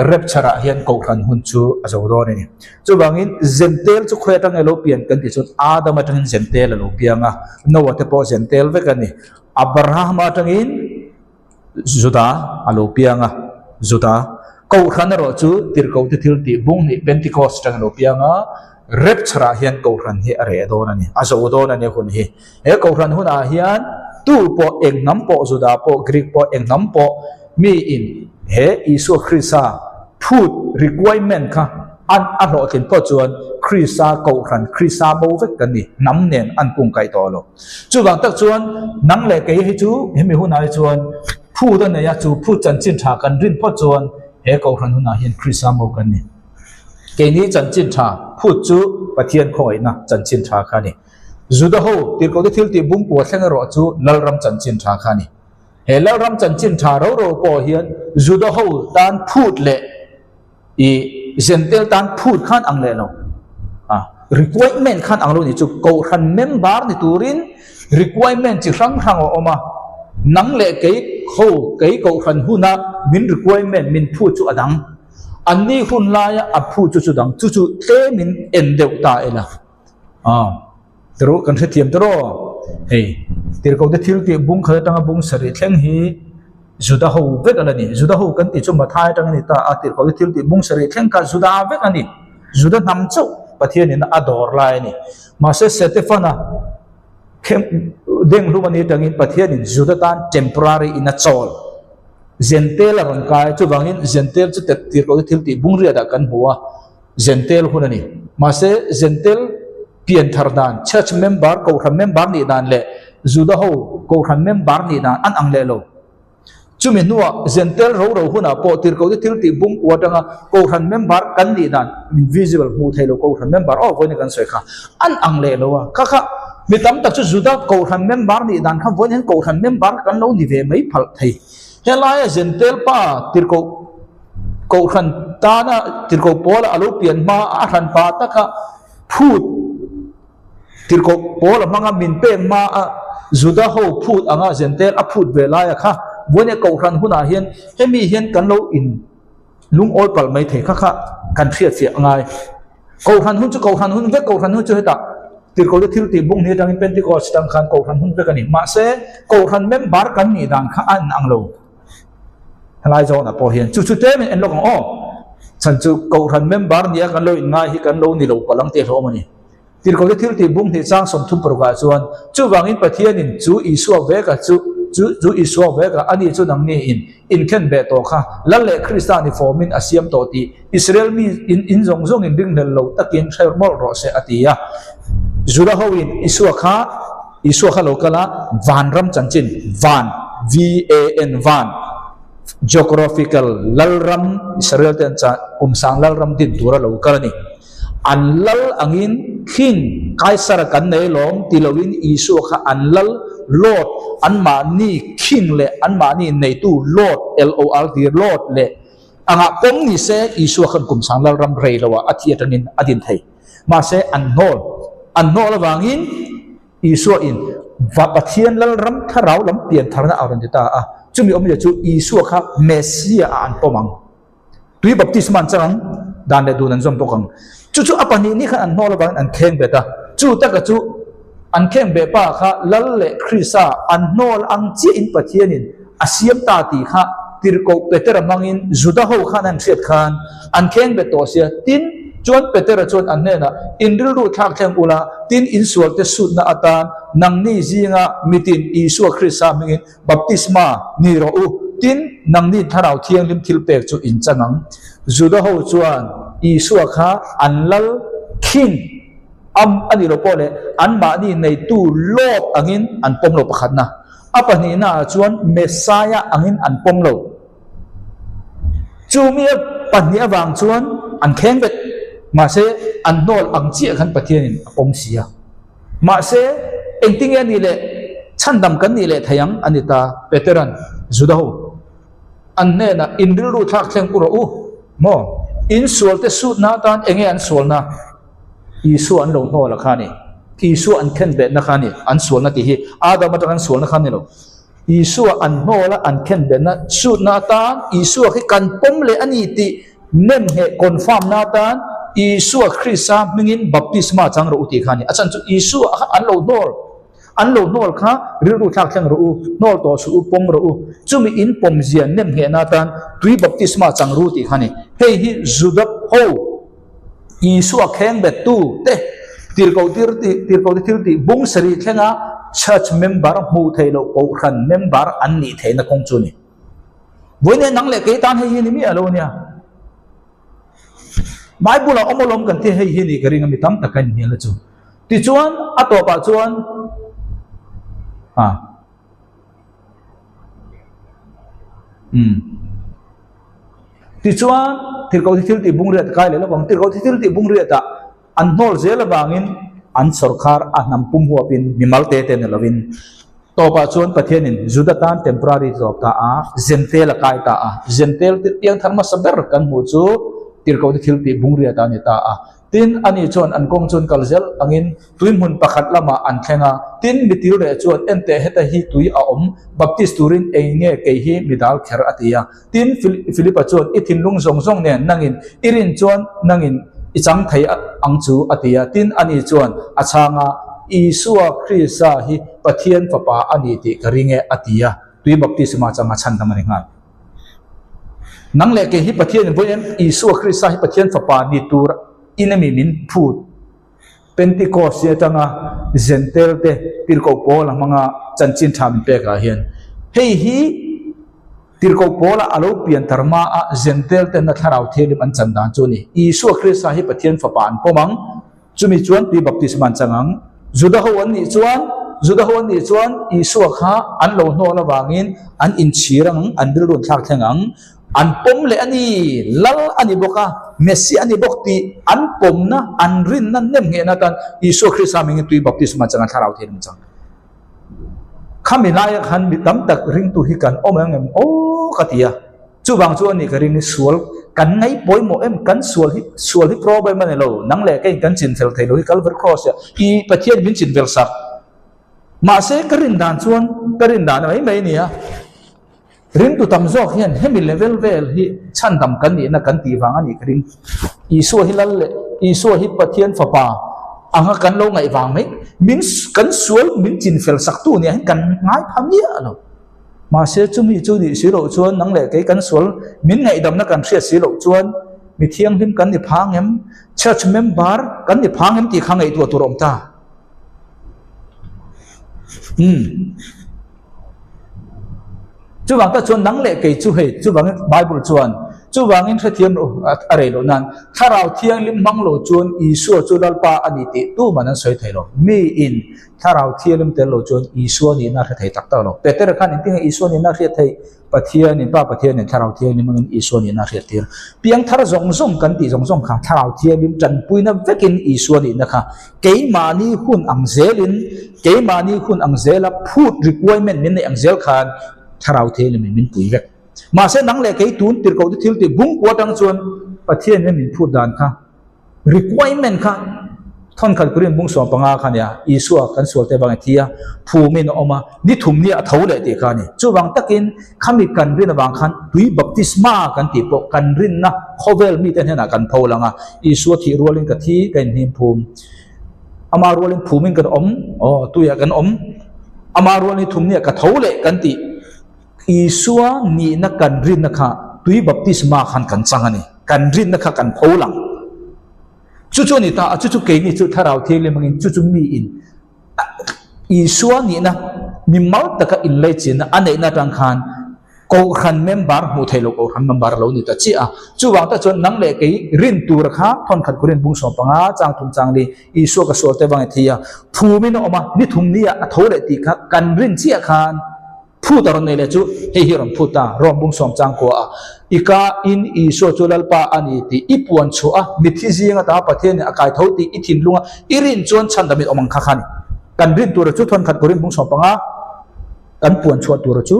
Speaker 1: Rapture ah hian Kohhran hun chu a zo dawn a ni. Chuvangin, Zentel chu khawi atangin lo pian kan tih chuan Adam atangin Zentel a lo piang a, Noah te pawh Zentel vek a ni. Abraham atangin Juda a lo piang a, Juda Kohhran erawh chu tirhkohte thil tih bung hnih Pentecost atang a lo piang a, Rapture ah hian Kohhran hi a reh dawn a ni, a zo dawn a ni hun hi. He Kohhran hunah hian tu pawh eng hnam pawh Juda pawh Greek pawh eng hnam pawh miin he Isua Krista phut requirement kha an a hlawhtlin phawt chuan Krista Kohhran, Krista bo vek kan ni, hnam nen an kungkaih tawh lo. Chuvang tak chuan nang leh kei hi chu hemi hunah hi chuan phut a nei a, chu phut chanchin tha kan rin phawt chuan he Kohhran hunah hian Krista mo kan ni. Keini chanchin tha phut chu Pathian khawngaihna chanchin tha kha a ni. Juda ho tirhkohte thil tih bungkua thleng erawh chu Lalram chanchin tha kha a ni. He Lalram chanchin tha ro ro pawh hian Juda ho tan phut leh I Zentel tan phut khan ang leh lo. A requirement khan ang lo ni chu Kohhran member ni turin requirement chi hrang hrang a awm a. Nang leh kei ho kei Kohhran huna min requirement min phut chu a dang. Anni hun laia a phut chu chu dang chu chu tlemin en deuh ta ila. A tiro kan hrethiam tiraw hei tirhkohte thil tih bung khat atanga bung sarih thleng hi Juda ho vek a la ni. Juda ho kan tih chu Mathai atang a ni ta a, tirhkohte thil tih bung sarih thleng kha Juda vek a ni. Juda hnam chauh Pathianin a dawr lai a ni. Mahse Setefana khem denghlum a ni atangin Pathianin Juda tan temporary in a chawl. Zentel a rawn kai a, chuvangin Zentel chu tirhkohte thil tih bung riatah kan hmu a. Zentel hun a ni. Mahse, Zentel pian thar dan, church member, kohhran member nih dan leh Juda ho kohhran member nih dan an ang leh lo. Chumi hnuah Zentel ro ro hunah pawh tirhkohte thil tih bung kua atanga kohhran member kan nih dan, invisible, hmuh theih lo kohhran member aw vawiin kan sawi kha an ang leh lo a. Kha kha mi tam tak chu Juda kohhran member nih dan kha vawiin hian kohhran member kan lo ni ve mai phalh thei. Helaia Zentel pa tirhkoh Kohhran tana tirhkoh pawla a lo pian hma a hran pa taka phut tirhkoh pawla hmanga min pek hma a Juda ho phut anga Zentel a phut ve laia kha vawiin kohhran hunah hian hemi hian kan lo in lungawi palh mai thei kha kha kan hriatfiah a ngai. Kohhran hun chu kohhran hun vek kohhran hun chu hetah tirhkohte thil tih bung ni atangin Pentecost atang khan kohhran hun vek a ni. Mahse kohhran member kan nih dan kha a inang lo. Helai zawnah pawh hian chu chu tlem in en lawk ang aw. Chhan chu Kohhran member nia kan lo inngai hi kan lo ni lo palh ang tih a hlawm a ni. Tirhkohte thil tih bung hnih chang 36 ah chuan chuvangin Pathianin chu Isua veka chu chu chu Isua veka ani chu nangni in inkhen beh tawh kha Lal leh Krista ni fawmin a siam tawh tih Israel mi in in zawng zawngin ringhlel lo takin hre mawlh rawh se a ti a. Juda hoin Isua kha. Isua kha lo kal a, vanram chanchin, van, V-A-N, van, geographical, lalram, Israel te an chah, kum sang lalram din tura lo kal a ni. An lal angin King, Kaisara kan nei lawm ti loin Isua kha an lal, Lord, anmahni King leh anmahni neitu Lord, L-O-R-D, Lord, leh angah pawm ni se Isua khan kum sang lalram rei loah a thi atangin a din thei. Mahse an hnawl, an hnawl avangin Isua in va Pathian lalram thlarau lam piantharna a rawn ti ta a, chumi awmzia chu Isua kha Messiah ah an pawm ang. Tui baptisma an chang ang, dan leh dun an zawm bawk ang. Chu chu a pahnihni khan an hnawl avangin an kheng bet a, chu taka chu an kheng beh pa kha Lal leh Krista an hnawl ang chiahin Pathianin a siam ta tih kha tirhkoh Petera hmangin Juda ho khan an hriat khan an kheng bet tawh sia. Tin, chuan Petera chuan an hnenah, In rilru thlak thleng ula, tin insualte sutna atan nangni zinga mitin Isua Krista hmingin Baptisma ni rawh u, tin, nangni Thlarau Thianghlim thilpek chu in chang ang. Juda ho chuan Isua kha an lal, king, am a nih loh pawh leh anmahni neitu Lord angin an pawm lo pakhatna. A pahnihna ah chuan Messiah angin an pawm lo. Chu mi a pahnih avang chuan an kheng vek. Mahse, an hnawl ang chiah khan Pathianin a pawm si a. Mahse, engtinge a nih leh chhandam kan nih leh thei ang a ni ta, Petera'n Juda ho an hnenah in rilru thlak thleng u rawh u maw? In sualte sutna atan enge an sualna? Isua an lo hnawl a kha a ni. Isua an khenbetna kha a ni. An sualna tih hi Adam atanga an sualna kha a ni lo. Isua an hnawl a, an khenbetna sutna atan Isua khi kan pawm leh a ni tih nemngheh, confirm, na atan Isua Krista hmingin baptisma chang rawh u tih kha a ni. A chhan chu Isua kha an lo hnawl, an lo hnawl kha rilru thlak thleng rawh u, hnawl tawh suh u, pawm rawh u. Chumi in pawmzia nemnghehna atan tui baptisma chang ru tih kha a ni. Hei hi Juda ho Isua khengbettu te tirhkoh tir tih tirhkoh te thil tih bung sarih thlenga church member hmuh theih loh kohhran member an nih theihna kawng chu a ni. Vawiin nang leh kei tan hei hi ni miah lo a nia. Bible ah awm alawm kan tih hei hi ni ka ring a mi tam tak a inhnial na chu. Tichuan a tawpah chuan ah umm tichuan tirhkoh thi thil tih bung riat kai leh lawk ang tirhkoh thi thil tih bung riat ah an hnawl zel avangin an sawrkhar a hnam pum huapin mimal te te ni lovin Tawpah chuan Pathianin Juda tan temporary zawk ta a, Zentel a kai ta a. Zentel tir piang thar hmasa ber kan hmuh chu tirhkohte thil tih bungriat a ni ta a. Tin, ani chuan an kawng chuan kal zel angin tui hmun pakhat lamah an thleng a. Tin, mi til reh chuan, Enteh heta hi tui a awm, Baptist turin ei nge kei hi mi dal kher a ti a. Tin, Philipa chuan, I thinlung zawng zawng nen nangin i rin chuan nangin i chang thei ang chu, a ti a. Tin, ani chuan a chhang a, Isua Krista hi Pathian Fapa a ni tih ka ring e, a ti a. Tui baptisma changa chhandam a ni nghal. Nang leh kei hi Pathianin vawi em, Isua Krista hi Pathian Fapa ni tur in emi min phut? Pentecost hi atanga Zentel te tirhkoh Paula hmanga chanchin tha min pek ah hian hei hi tirhkoh Paula a lo pian thar hma a Zentel ten a thlarau thianghlim an chan dan chu a ni. Isua Krista hi Pathian fapa an pawm ang, chumi chuan tui baptisma an chang ang. Juda ho an nih chuan Juda ho an nih chuan Isua kha an lo hnawl avangin an inchhir ang, an rilru an thlak thleng ang. An pawm leh a ni, Lal a ni bawk a, Messiah a ni bawk tih an pawmna, an rinna nemnghehna atan Isua Krista hmingin tui baptisma changa thlarau thei an chang. Khami laia khan mi tam tak ringtu hi kan awm ang em aw ka ti a, chuvang chu a ni ka ring hi sual kan ngaih pawimawh em, kan sual hi sual hi problem a ni lo, nang leh keiin kan chinfel thei lo hi Calvary Cross ah i Pathian min chinvel sak. Mahse ka rin dan chuan ka rin dan mai mai a ni a. Ringtu tam zawk hian hemi level vel hi chhandam kan nihna kan tih vang a nih ka ring. Isua hi Lal leh Isua hi Pathian Fapa anga kan lo ngaih vang mai. Min kan sual min chinfel saktu nia hian kan ngai pha miah lo. Mahse chumi chu nih si loh chuan nang leh kei kan sual min ngaihdamna kan hriat si loh chuan mi thianghlim kan ni phang em? Church member kan ni phang em tih kha ngaihtuah tur a awm ta. Umm. Chuvang tak chuan nang leh kei chu hei, chuvangin Bible chuan. Chuvangin hrethiam rawh u, a rei loh nan. Thlarau Thianghlim hmang lo chuan Isua chu Lalpa a ni tih tuman an sawi thei lo. Miin Thlarau Thianghlim tel lo chuan Isua nihna a hre thei tak tak lo. Petera khan engtin nge Isua nihna a hriat theih? Pathianin, Pa Pathianin Thlarau Thianghlim hmangin Isua nihna a hriat tir. Piangthar zawng zawng kan tih zawng zawng kha Thlarau Thianghlim tanpuina vekin Isua nihna kha keimahni hun ang zelin, keimahni hun ang zela phut requirement min neih ang zel khan Thlarau Thianghlimin min pui vek. Mahse nang leh kei tun tirhkoh te thil tih bungkua atang chuan Pathianin min phut dan kha requirement kha thawnkhat Korin bung 15 kha nia, Isua kan sual te vangin thi a, phumin a awm a, ni thum nia a tho leh tih kha a ni. Chuvang takin khami kan rin avang khan tui baptisma kan tih pawh kan rinna khawvel mite hnenah kan pho lang a, Isua thih rualin ka thi ka inhnim phum, ama rualin phumin kan awm, aw tuiah kan awm, ama rualin ni thum nia ka tho leh kan tih. Isua nihna kan rinna kha tui baptisma khan kan chang a ni. Kan rinna kha kan pho lang. Chu chu a ni ta a, chu chu keini chu Thlarau Thianghlim hmangin chu chu miin Isua nihna mimal taka inlaichinna a neihna atang khan Kohhran member hmuh theih loh Kohhran member a lo ni ta chiah a. Chuvang tak chuan nang leh kei rin tur kha thawnkhat Korin bung 15 chang thum chang li Isua ka sual te vang i thi a, phumin a awm a, ni thum ni ah a tho leh tih kha kan rin chiah khan Phut a rawn nei leh chu hei hi a rawn phut ta, Rom bung sawm chang kua a, I ka in Isua chu Lalpa a ni tih i puan chhuah a, mitthi zing ata Pathianin a kai tho tih i thinlung a, i rin chuan chhandamin awm ang kha kha a ni. Kan rin tura chu thawnkhat Korin bung 15 kan puan chhuah tura chu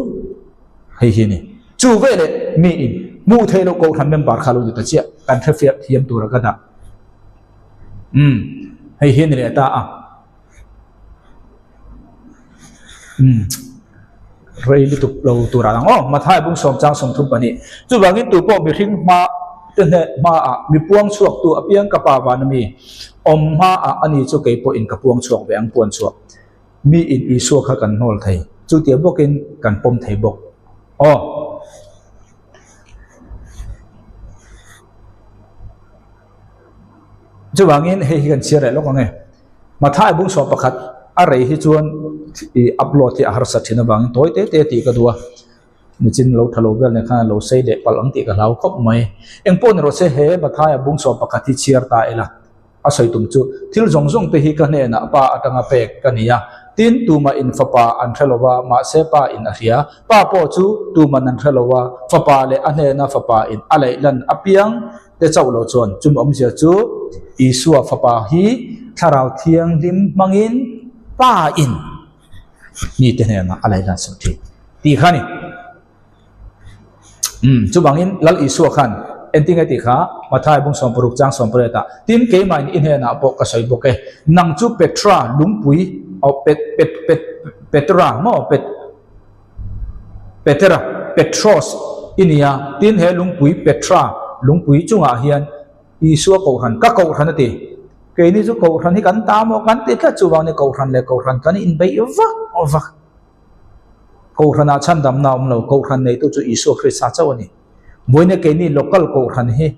Speaker 1: hei hi a ni. Chu veleh mi in hmuh theih loh kohhran member kha lo ni ta chiah, kan hrefiah thiam tura ka dah. Umm, hei hi a ni leh ta a. Umm rei lutuk lo tur ah lang aw Mathai bung sawm chang 32 chuvangin tu pawh mihring hma te hneh hma ah mi puang chhuak tu apiang ka pa van ami awm hma ah ani chu kei pawh in ka puang chhuak ve ang puan chhuak mi in Isua kha kan hnawl thei chutia bawk in kan pawm thei bawk aw. Chuvangin hei hi kan chhiar leh lawk ang e. Mathai bung 11 a rei hi chuan ih upload hi a harsa thin avangin tawi te te tih ka duh a, nichin lo tha lo vel nen khan a lo sei leh palh ang tih ka hlau khawp mai. Engpawh ni rawh se he Mathaia bung 11 hi chhiar ta ila a sawi tum chu thil zawng zawng te hi ka hnenah pa atanga pek ka ni a, tin tumah in fapa an hre lo va mahse pa in a hria, pa pawh chu tuman an hre lo va fapa leh a hnena fapa in a laih lan apiang te chauh lo chuan chumi awmzia chu Isua Fapa hi Thlarau Thianghlim hmangin Pa in mite hnenah a laihlan sak thin tih kha a ni. Umm chuvangin Lal Isua khan entin nge tih kha Mathai bung 60 chang 18 ah tin keimah in i hnenah pawh ka sawi bawk e nang chu Petra lungpui oh pet pet pet Petra maw pet Petera, Petros, i ni a, tin he lungpui Petra, lungpui chungah hian Isua Kohhran, ka Kohhran a ti. Keini chu Kohhran hi kan ta maw kan ti tlat chuvang ni Kohhran leh Kohhran kan inbeih vak vak. Kohhranah chhandamna a awm lo, Kohhran neitu chu Isua Krista chauh a ni. Vawiin keini local Kohhran hi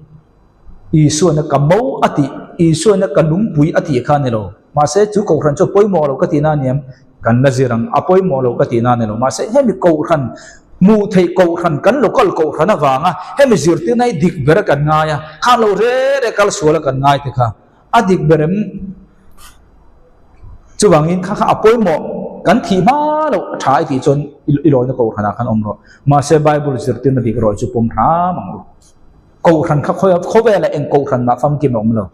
Speaker 1: Isuana ka mo a tih, Isuana ka lungpui a tih kha a ni lo. Mahse, chu Kohhran chu a pawimawh lo ka tihna a ni em? Kan la zir ang, a pawimawh lo ka tihna a ni lo. Mahse, hemi Kohhran, hmuh theih Kohhran, kan local Kohhran avanga hemi zirtirna hi dik ber a kan ngai a, kha lo re re kal sual a kan ngai te kha a dik ber em? Chuvangin kha kha a pawimawh, kan thih hma loh a tha i tih chuan i lawina Kohhranah khan awm rawh. Mahse, Bible zirtirna dik erawh chu pawm hram ang u. Kohhran kha khawi khawvela eng kohhran mah famkim a awm lo.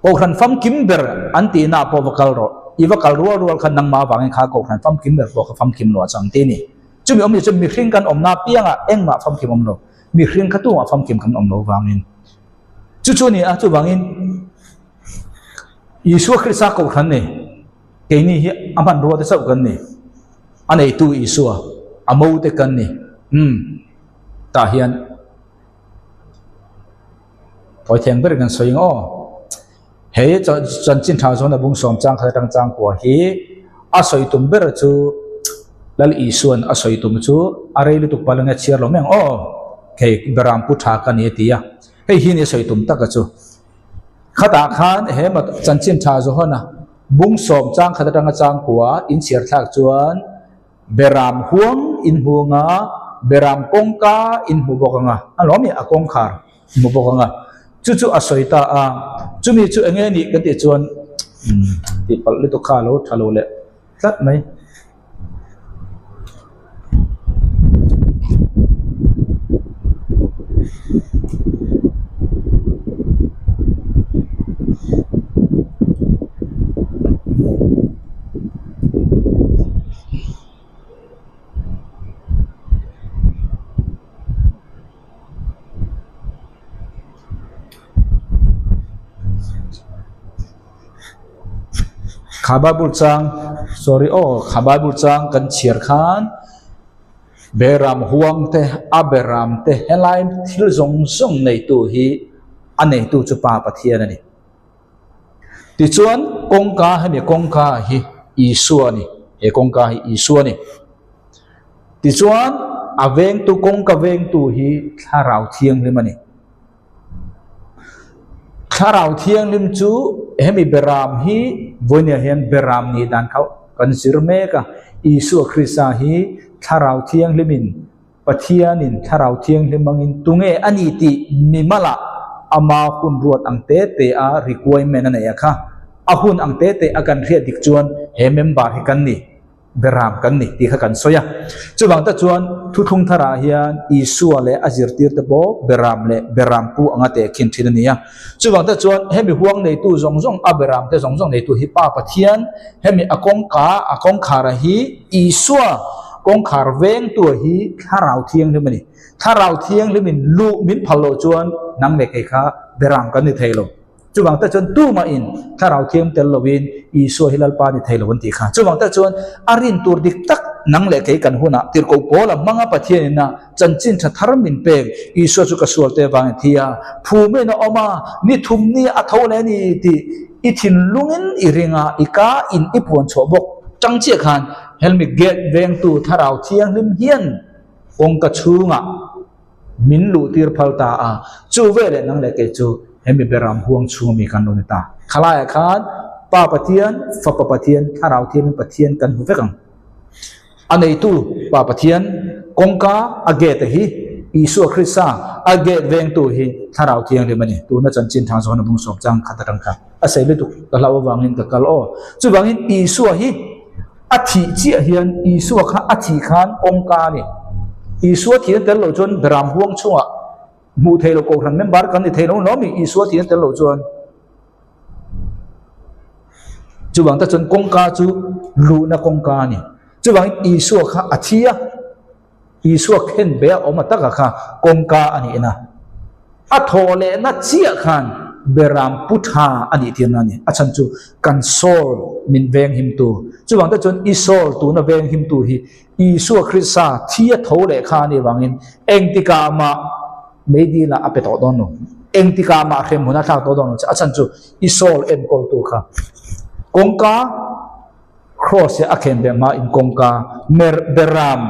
Speaker 1: Kohhran famkim ber an tihna ah pawh va kal rawh. I va kal rual rual khan nangmah avangin kha kohhran famkim ber pawh kha famkim lo a chang ti a ni. Chumi awmzia chu mihring kan awmna apiangah engmah famkim awm lo. Mihring kha tumah famkim kan awm lo vangin. Chu chu a ni a, chuvangin Isua Krista kohhran ni keini hi a hmanrua te chauh kan ni. A neitu Isua, a mo te kan ni. Umm. Tah hian Tawi thiang ber kan sawi ang aw. Hei chanchin tha zawn a bung sawm chang khat atang chang kua hi a sawi tum ber chu Lal Isuan a sawi tum chu a rei lutuk pal anga chhiar lo mai ang aw. Hei Beram pu tha ka ni a ti a. Hei hi ni a sawi tum tak a chu. Khatah khan he chanchin tha zawn a bung sawm chang khat atanga chang kua in chhiar thlak chuan Beram huang in hmuang a, Beram kawngka in hmu bawk ang a, a lawm i a kawngkhar hmu bawk ang a. Chu chu a sawi ta a, chumi chu eng nge nih kan tih chuan tihpalh lutuk kha a lo tha lo leh tlat mai. Kha Bible chang sorry aw kha Bible chang kan chhiar khan Beram huang te a beram te helai thil zawng zawng neitu hi a neitu chu Pa Pathian a ni. Tichuan kawngka hemi kawngka hi Isua a ni he kawngka hi Isua a ni. Tichuan a vengtu kawngka vengtu hi Thlarau Thianghlim a ni. Thlarau Thianghlim chu hemi beram hi vawinia hian beram nih dan kha kan zir mek a, Isua Krista hi Thlarau Thianghlimin Pathianin Thlarau Thianghlim angin tunge a ni tih mimalah ama hun ruat ang te te a requirement a nei a kha. A hun ang te te a kan hriat dik chuan he member hi kan ni. Beram kan ni tih kha kan sawi a. Chuvang tak chuan thuthlung tharah hian Isua leh a zirtirte pawh Beram leh Berampu anga tehkhin thin a ni a. Chuvang tak chuan hemi huang neitu zawng zawng a Beramte zawng zawng neitu hi Pa Pathian, hemi a kawngka a kawngkhara hi Isua kawngkhar vengtua hi Thlarau Thianghlim a ni. Thlarau Thianghlimin luh min phal loh chuan nang leh kei kha Beram kan ni thei lo. Chuvang te chuan tumahin Thlarau Thiang tel lovin Isua hi Lalpa ni thei lo an tih kha. Chuvang te chuan a rin tur dik tak nang leh kei kan hunah tirhkoh pawl a hmanga Pathianin a chanchin tha thar min pek Isua chu ka sual te vangin thi a, phumin a awm a, ni thum ni a tho leh a ni tih i thinlungin i ring a, i ka in i puan chhuah bawk chang chiah khan helmi gate vengtu Thlarau Thianghlim hian kawngka chhungah Min luh tir phal ta a, chu veleh nang leh kei chu hemi beram huang chhunga mi kan lo ni ta. Khalaiah khan Pa Pathian, Fapa Pathian, Thlarau Thiangin Pathian kan hmu vek ang. A neitu Pa Pathian kawngka a gate hi Isua Krista, a gate vengtu hi Thlarau Thianghlim a ni. Tuna chanchin thang zawhna bung sawm chang khat atang kha a sei lutuk ka hlauh avangin ka kal aw. Chuvangin Isua hi A thih chiah hian Isua kha a thih khan kawngka a ni. Isua thihna tel lo chuan beram huang chungah hmuh theih loh kohhran member kan ni thei lo lawm i Isua thihna tel lo chuan. Chuvang tak chuan kawngka chu luhna kawngka a ni. Chuvangin Isua kha a thi a. Isua khen be a awm a taka kha kawngka a nih na. A thawh lehna chiah khan beram pu tha a nih tirna a ni. A chhan chu kan soul min veng himtu. Chuvang te chuan i soul tuna veng himtu hi Isua Krista thi a tho leh kha a nih vangin engtikah mah meidil ah a pe tawh dawn lo. Engtikah mah hremhmun a thlak tawh dawn lo che. A chhan chu i soul enkawltu kha kawngka Kraws hi a khen ve hma in kawngka mer beram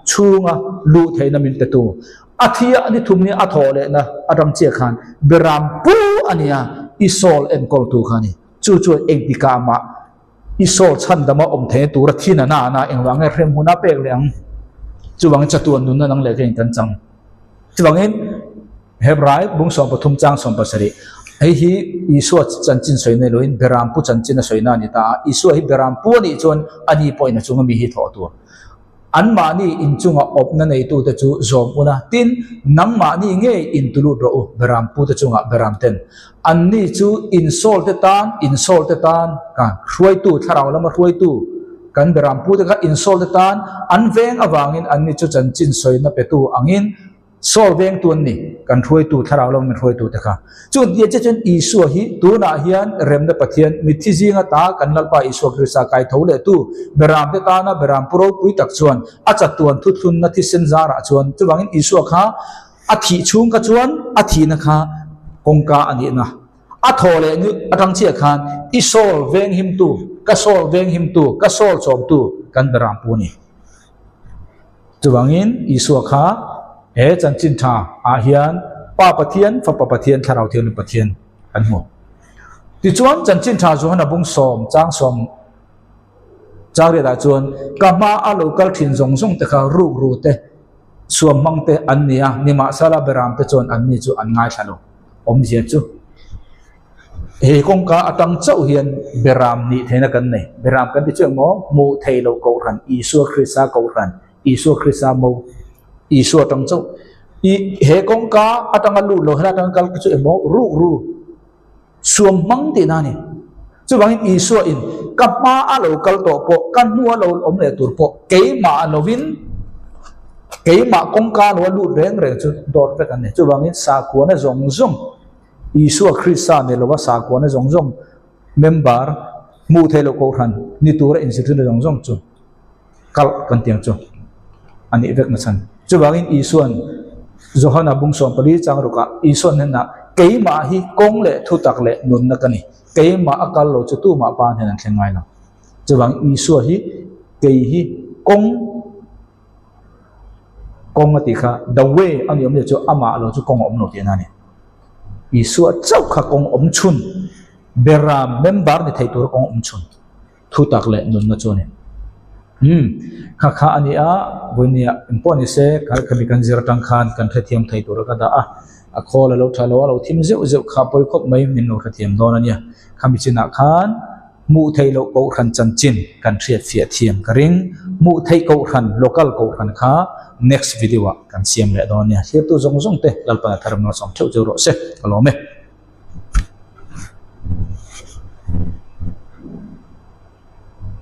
Speaker 1: chhunga luh theihna min petu. A thia ni thum ni a thawh lehna atang chiah khan beram pu a nia i soul enkawltu kha a ni. Chu chuan engtikah mah i soul chhandama awm theihna tura thin a na a na engvang nge hremhmun a pek leh ang. Chuvangin chatuan nunna nang leh keiin kan chang. Chuvangin. Hebrai bung 13 chang 17 Hei hi Isua chanchin sawi nei loin Berampu chanchin a sawina a ni ta a. Isua hi Berampu a nih chuan ani pawhin a chunga mi hi thawh tur. Anmahni inchunga awpna neitute chu zawm un a, tin, nangmahni ngei intulut rawh u Berampute chungah Beramten. Anni chu insawlte tan, insawlte tan, kan hruaitu, thlarau lama hruaitu, kan Berampute kha insawlte tan an veng avangin anni chu chanchin sawina petu angin Saul vengtu an ni, kan hruaitu, thlarau lama min hruaitu te kha. Chu tia che chuan Isua hi tunah hian remna Pathian, mitthi zinga ta kan Lalpa Isua Krista kai tho leh tu, beramte tana beram pu ropui tak chuan a chatuan thuthlunna thisen zarah chuan chuvangin Isua kha a thih chhung kha chuan a thihna kha kawngka a nihna a thaw leh ni atang chiah khan i Saul venghimtu, ka Saul venghimtu, ka Saul chawmtu kan beram pu a ni. Chuvangin Isua kha he chanchin tha ah hian Pa Pathian, Fapa Pathian, Thlarau Thianghlim Pathian kan hmu. Tichuan chanchin tha Johana bung sawm chang sawm chang riatah chuan ka hma a lo kal thin zawng zawng te kha ruk ru te. Suamhmang te an ni a, nimahsela beram te chuan anni chu an ngaithla lo. Awmzia chu he kawngka atang chauh hian beram nih theihna kan nei. Beram kan ti chu engmaw? Hmuh theih loh kohhran, Isua Krista kohhran, Isua Krista mo, Isua atang chauh. I he kawngka atanga lut lo helai atanga kal chu engmaw? Ruk ru. Suam hmang tihna a ni. Chuvangin Isua in ka hma a lo kal tawh pawh, ka hnu a lo awm leh tur pawh keimah lovin keimah kawngka lo a lut reng reng chu dawt vek an ni. Chuvangin sakhuana zawng zawng, Isua Krista nei lova sakhuana zawng zawng member hmuh theih loh kohhran ni tura inzirtirna zawng zawng chu kalh kan tih ang chu a nih vek nachhan. Chuvangin Isua'n Johana bung 14 chang rukah Isua'n hnenah, Keimah hi kawng leh thutak leh nunna ka ni, keimah a kal lo chu tumah pa hnen an thleng ngai lo. Chuvangin Isua hi kei hi kawng kawng a tih kha the way a ni awm lo chu amah lo chu kawng a awm lo tihna a ni. Isua chauh kha kawng awm chhun, beram member ni thei tura kawng awm chhun. Thutak leh nunna chu a ni. Umm, kha kha a ni a, vawinia engpawh ni se, kal khami kan zir atang khan kan hrethiam thei tur a ka dah a, a khawl a lo tha lo a, lo thim zeuh zeuh kha pawi khawp mai min lo hrethiam dawn a nia. Khami chinah khan hmuh theih loh kohhran chanchin kan hriat fiah thiam ka ring. Hmuh theih kohhran, local kohhran kha next video ah kan siam leh dawn a nia. Thirtu zawng zawng te Lalpan a thar malsawm theuh cheu rawh se, ka lawm e.